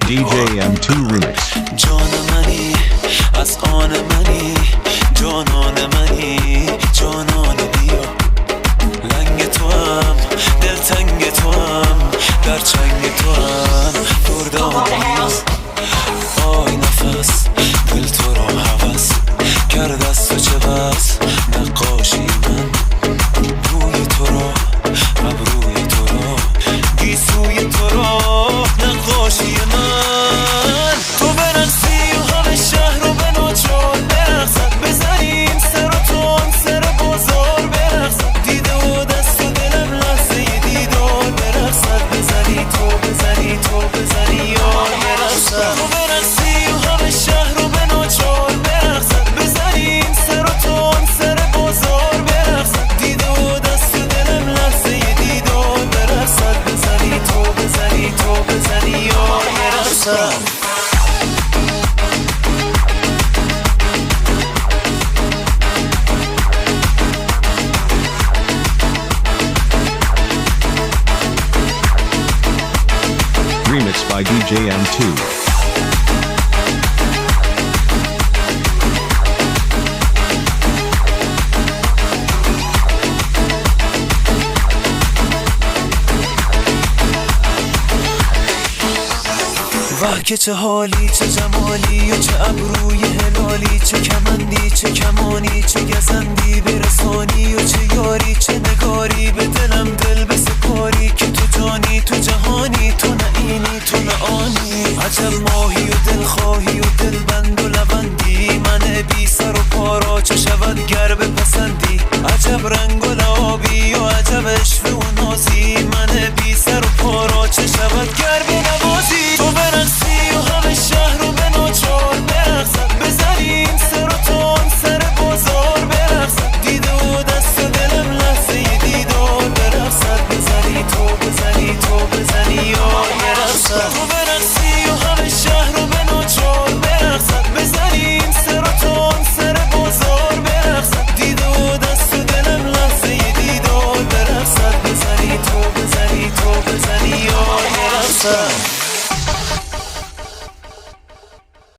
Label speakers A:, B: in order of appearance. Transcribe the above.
A: DJ M2 Remix.
B: جان منی، از آن منی، جانان منی، جانان بیا. لنگ تو هم، دلتنگ تو هم، در چنگ تو هم، دردان بیا. آی نفس، دل تو را هوس کرد از تو چه بس نقاشی من. روی تو را، ابروی تو را، گیسوی تو را، نقاشی من. تو برقصی و همه شهر رو به ناچار برقصد. بزنیم سر و تون سر بازار برقصد. دیده و دست و دلم لحظه دیدار برقصد. بزنی تو، بزنی تو، بزنی یار برقصد. تو برقصی و همه شهر رو به ناچار برقصد. بزنیم سر و تون سر بازار برقصد. دیده و دست و دلم لحظه دیدار برقصد. بزنی تو، بزنی تو، بزنی یار برقصد.
A: Remix by DJ M2.
B: وه که چه حالی، چه جمالی و چه ابروی هلالی، چه کمندی، چه کمانی، چه گزندی برسانی و چه یاری، چه نگاری. به دلم دل بسپاری که تو جانی، تو جهانی، تو نه اینی، تو نه آنی. عجب ماهی و دلخواهی و دلبند و لوندی، من بی سر و پا را چه شود گر بپسندی. عجب رنگ و لعابی و عجب عشوه.